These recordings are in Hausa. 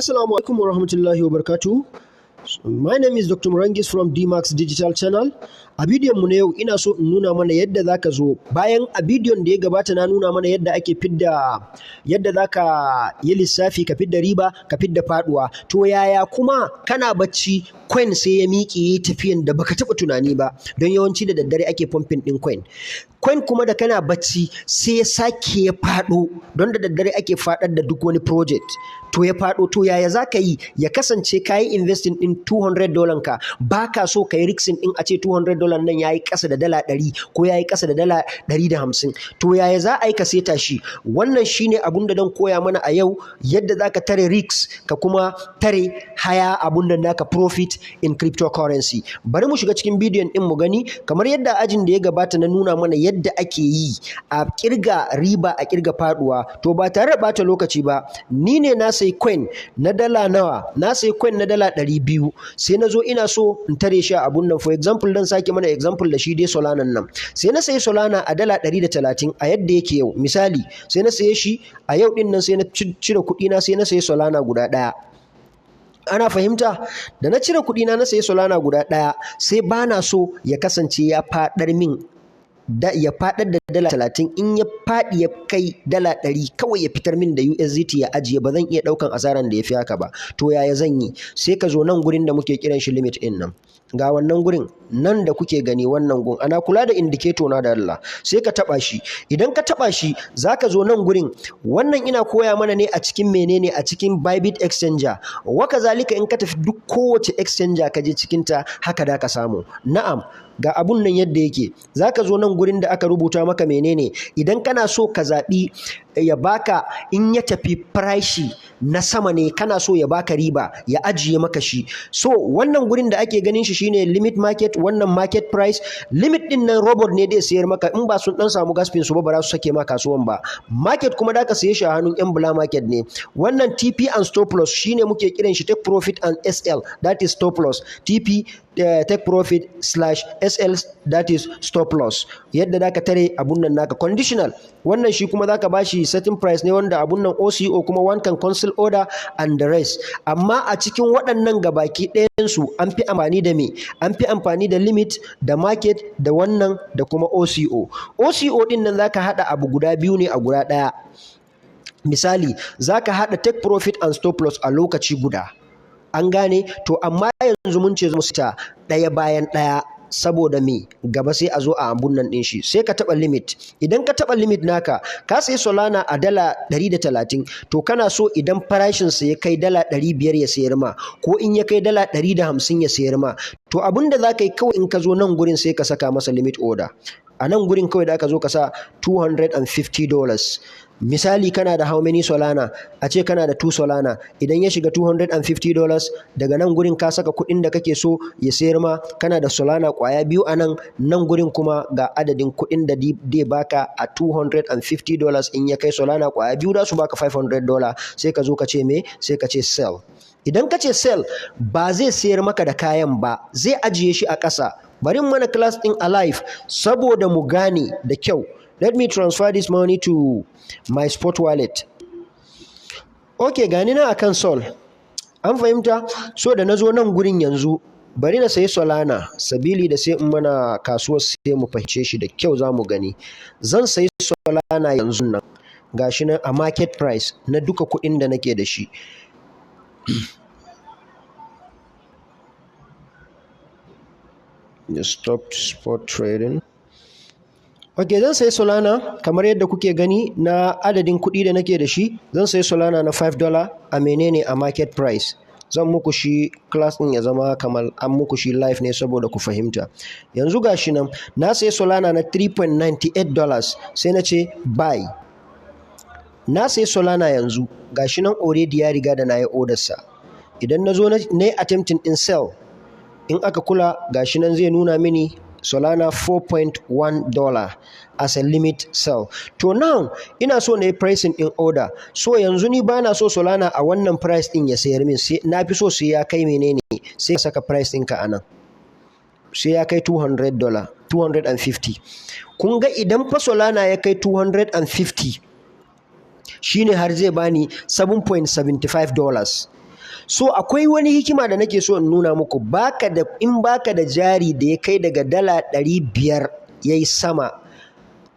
Assalamu alaikum wa rahmatullahi wa barakatuh. My name is Dr. Murangis from DMAX Digital Channel. A bidiyon mu na yau, ina so in nuna mana yadda zaka zo, bayan a bidiyon da ya gabata na nuna mana yadda ake fidda, yadda zaka yi lissafi ka fidda riba, ka fidda faduwa. To, yaya kuma kana bacci coin sai ya miƙe yi tafiyan da baka taɓa tunani ba? Don yawanci da daddare ake pumping ɗin coin. Coin kuma da kana bacci sai ya sake ya faɗo, don da daddare ake faɗar da duk wani project. To, ya faɗo, to yaya zaka yi ya kasance ka yi investing ɗin $200 ka, baka so ka yi risking ɗin a ce $200 nan yayi ƙasa da dala 100 ko yayi ƙasa da dala 150? To, yaya za a yi ka seta shi? Wannan shine abun da don koya mana a yau, yadda zaka tare risk ka kuma tare haya abun da naka profit in cryptocurrency. Bari mu shiga cikin bidiyon ɗin mu gani. Kamar yadda ajin da ya gabata na nuna mana yadda ake yi a kirga riba, a kirga faduwa. To, ba tare da bata lokaci ba, ni ne na sayi coin na dala nawa? Na sayi coin na dala 200. Sai na zo ina so in tare shi a abun nan. For example, dan sake mana example da shi dai Solana nan. Sai na sayi Solana a dala 130 a yadda yake yau. Misali, sai na saye shi a yau din nan, sai na cire kuɗi na, sai na sayi Solana guda ɗaya. Ana fahimta? Da na cire kuɗi na, na sayi Solana guda ɗaya, sai bana so ya kasance ya faɗar min da ya faɗar da dala 30. In ya faɗi ya kai dala 100, kawai ya fitar min da USDT ya ajiye. Ba zan iya ɗaukan asaran da ya fi haka ba. To, yaya zan yi? Sai ka zo nan gurin da muke kiran shi limit ɗin nan. Ga wannan gurin nan da kuke gani, wannan gun, ana kula da indicator na da Allah. Sai ka taɓa shi. Idan ka taɓa shi, zaka zo nan gurin. Wannan ina koya mana ne a cikin menene? A cikin Bybit exchanger. Wa kazalika, in ka tafi duk kowace exchanger ka je cikin ta, haka da ka samu. Na'am, ga abun nan yadda yake. Zaka zo nan gurin da aka rubuta maka menene? Idan kana so ka zaɓi ya baka in ya tafi farashi na sama ne, kana so ya baka riba ya ajiye maka shi. So wannan gurin da ake ganin shi shine limit market, wannan market price. Limit din nan robot ne zai sayar maka. In ba sun dan samu gas fee su ba, ba za su sake ma kasuwan ba. Market kuma da ka saye shi a hannun yan black market ne. Wannan TP and stop loss shine muke kiran shi take profit and SL, that is stop loss. TP, take profit, slash SL, that is stop loss. Yadda zaka tare abun nan naka. Conditional, wannan shi kuma zaka bashi setting price ne wanda abun nan. OCO kuma one can cancel order and the rest. Amma a cikin waɗannan gabaki ɗayan su, an fi amfani da me? An fi amfani da limit da market da wannan da kuma OCO. OCO din nan zaka haɗa abu guda biyu ne a guda ɗaya. Misali, zaka haɗa take profit and stop loss a lokaci guda. An gane? To, amma yanzu mun ce mu sita ɗaya bayan ɗaya, saboda me? Gaba sai a zo a abun nan ɗin shi. Sai ka taɓa limit. Idan ka taɓa limit naka, ka sayi Solana a dala 130, to kana so idan farashin sa ya kai dala 500 ya sayar ma, ko in ya kai dala 150 ya sayar ma. To, abun da za ka yi kawai, in ka zo nan gurin, sai ka saka masa limit order a nan gurin. Kawai da aka zo ka sa $250. Misali, kana da how many Solana? A ce kana da 2 Solana. Idan ya shiga $250, daga nan gurin ka saka kuɗin da kake so ya sayar ma. Kana da Solana kwaya biyu a nan. Nan gurin kuma ga adadin kuɗin da zai baka a $250. In ya kai Solana kwaya biyu, za su baka $500. Sai ka zo ka ce me? Sai ka ce sell. Idan ka ce sell, ba zai sayar maka da kayan ba, zai ajiye shi a ƙasa. Bari mana class ɗin alive saboda mu gane da kyau. Let me transfer this money to my spot wallet. Okay, gani na akan Sol. An fahimta? So da na zo nan gurin yanzu, bari na sayi Solana, sabili da sai in mana kasuwar, sai mu fahimce shi da kyau. Za mu gani. Zan sayi Solana yanzu nan, gashi nan a market price na duka kuɗin da nake da shi. Stop spot trading. Ok, zan sayi Solana kamar yadda kuke gani na adadin kuɗi da nake da shi. Zan sayi Solana na $5 a menene? A market price. Zan muku shi class ɗin ya zama kamar an muku shi live ne saboda ku fahimta. Yanzu gashi nan na sayi Solana na $3.98, sai na ce buy. Na sayi Solana yanzu, gashi nan already ya riga da na yi order sa. Idan na zo na yi attempting in sell, in aka kula, gashi nan zai nuna mini Solana $4.1 as a limit sell. To, now ina so na yi pricing in order. So yanzu ni bana so Solana a wannan price din ya sayar min, sai na fi so sai ya kai menene? Sai saka price ɗinka a nan. Sai ya kai $200, 250. Kun ga, idan fa Solana ya kai 250, shine har zai bani $7.75. So akwai wani hikima da nake so in nuna muku. Baka da in baka da jari da ya kai daga $500 yayi sama,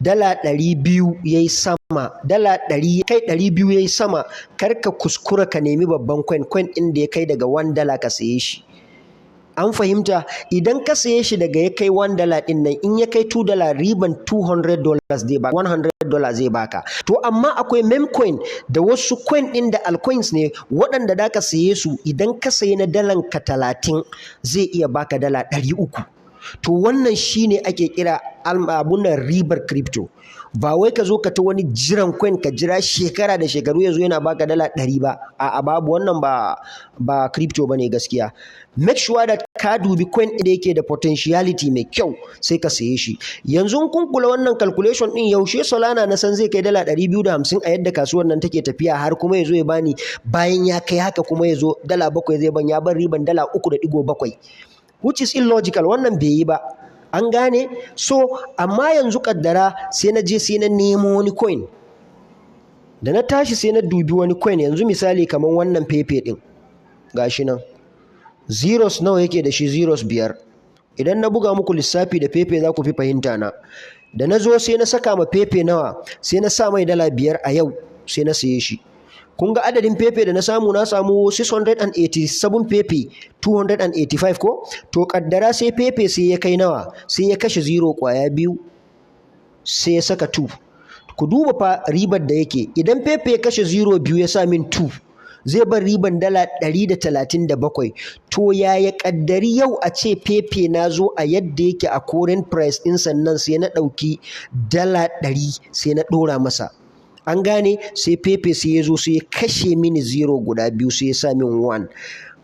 $200 yayi sama, $100 kai 200 yayi sama, kar ka kuskura ka nemi babban coin, coin ɗin da ya kai daga $1 ka saye shi. An fahimta? Idan ka saye shi daga ya kai $1 ɗin nan, in ya kai $2, riban $200 zai baka, $100 zai baka. To amma akwai meme coin da wasu coin ɗin da altcoins ne waɗanda da ka saye su, idan ka sayi na dalan ka 30 zai iya baka $300. To wannan shine ake kira abunan ribar crypto. Ba wai ka zo ka ta wani jiran coin, ka jira shekara da shekaru ya zo yana baka $100 ba. A'a, babu wannan, ba crypto bane gaskiya. Make sure that ka dubi coin da yake da potentiality mai kyau, sai ka saye shi. Yanzu kun kula wannan calculation din, yaushe Solana na san zai kai $250 a yadda kasuwar nan take tafiya, har kuma ya zo ya bani bayan ya kai haka kuma ya zo $7 zai ban, ya bar riban $3.7, which is illogical. Wannan bai yi ba. An gane? So amma yanzu kaddara sai na je sai na nemo wani coin. Da na tashi sai na dubi wani coin, yanzu misali kamar wannan Pepe din, gashi nan, zeros nawa yake da shi? Zeros biyar. Idan na buga muku lissafi da Pepe za ku fi fahimta na. Da na zo sai na saka ma Pepe nawa? Sai na sa mai $5 a yau, sai na saye shi. Kun ga adadin Pepe da na samu? Na samu 687 Pepe 285 ko? To kaddara sai Pepe sai ya kai nawa? Sai ya kashe zero kwaya biyu, sai ya saka 2. Ku duba fa ribar da yake. Idan Pepe ya kashe zero biyu ya sa min 2, zai bar riban $137. To yaya kaddari yau a ce Pepe na zo a yadda yake a current price ɗin, sannan sai na ɗauki $100 sai na ɗora masa? An gane? Sai Pepe sai ya zo sai ya kashe mini zero guda biyu, sai ya sa min 1.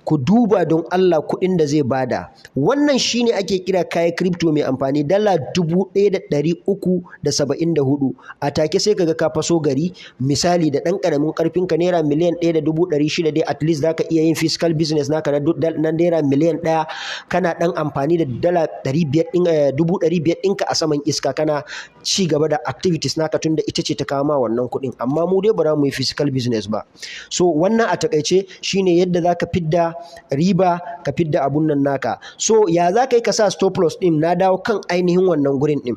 Ku duba don Allah kuɗin da zai bada. Wannan shine ake kira kayan crypto mai amfani, $1,374. A take sai kaga ka faso gari. Misali, da ɗan ƙaramin ƙarfin ka ₦1,600,000 dai, at least zaka iya yin physical business naka na ₦1,000,000, kana ɗan amfani da $500 ɗin, 500,000 ɗinka a saman iska, kana ci gaba da activities naka, tunda ita ce ta kawo ma wannan kuɗin. Amma mu dai ba za mu yi physical business ba. So wannan a takaice shine yadda zaka fidda riba, ka fidda abun nan naka. So ya za ka yi ka sa stop loss ɗin? Na dawo kan ainihin wannan gurin ɗin.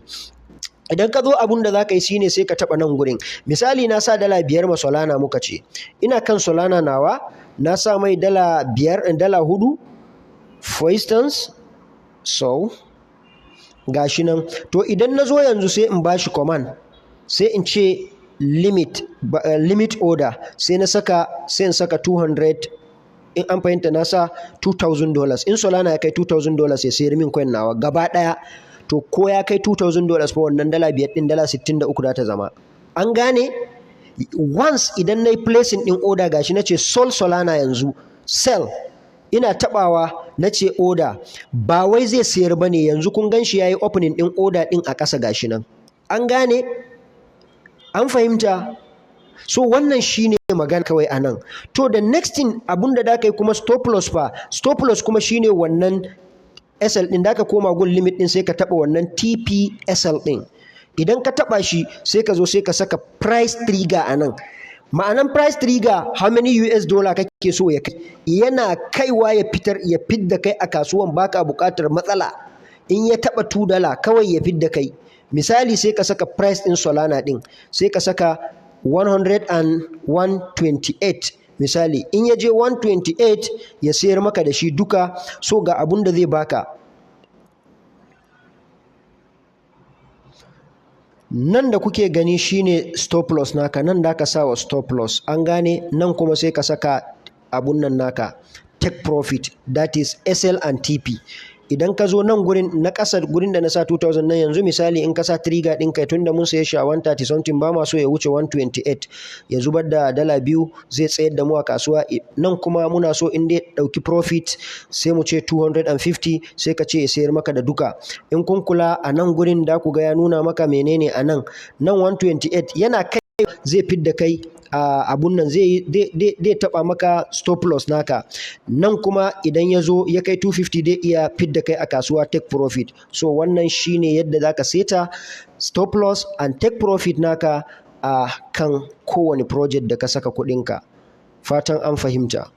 Idan ka zo, abun da za ka yi shine sai ka taɓa nan gurin. Misali, na sa $5 ma Solana, muka ce ina kan Solana nawa, na sa mai $5, $4 for instance. So gashi nan. To idan na zo yanzu sai in bashi command, sai in ce limit order, sai na saka, sai in saka 200. In an fahimta, na sa $2000. In Solana ya kai $2000 ya sayar min coin nawa gaba daya. To ko ya kai $2000 fa, wannan $5 din $63 za ta zama. An gane? Once idan na yi placing din order, gashi na ce sol Solana yanzu sell, ina tabawa na ce order, ba wai zai sayar ba ne. Yanzu kun gan shi ya yi opening din order din a ƙasa, gashi nan. An gane? An fahimta? So wannan shine magana kawai a nan. To the next thing, abunda da ka yi kuma, stop loss fa. Stop loss kuma shine wannan SL din da ka koma gun limit din, sai ka taba wannan TPSL din. Idan ka taba shi, sai ka zo sai ka saka price trigger a nan. Ma'anan price trigger, how many US dollar kake so ya kai, yana kaiwa ya fitar, ya fidda kai a kasuwan, baka buƙatar matsala. In ya taba $2 kawai ya fidda kai. Misali, sai ka saka price din Solana din, sai ka saka 101.28. Misali, in ya je 128 ya sayar maka da shi duka. So ga abun da zai baka nan da kuke gani shine stop loss naka. Nan da ka sa wa stop loss. An gane? Nan kuma sai ka saka abun nan naka, take profit, that is SL and TP. Idan ka zo nan gurin na ƙasa, gurin da na sa 2000 nan yanzu, misali in ka sa trigger ɗinka, tunda mun saye shi a 130 something, ba ma so ya wuce 128 ya zubar da $2, zai tsayar da mu a kasuwa. Nan kuma muna so in dai ɗauki profit, sai mu ce 250, sai ka ce ya sayar maka da duka. In kun kula a nan gurin, da ku ga ya nuna maka menene a nan. Nan 128 yana kai zai fidda kai a abun nan, zai taɓa maka stop loss naka. Nan kuma idan ya zo ya kai 250, dai iya fidda kai a kasuwa, take profit. So wannan shine yadda zaka seta stop loss and take profit naka a kan kowane project da ka saka kuɗinka. Fatan an fahimta.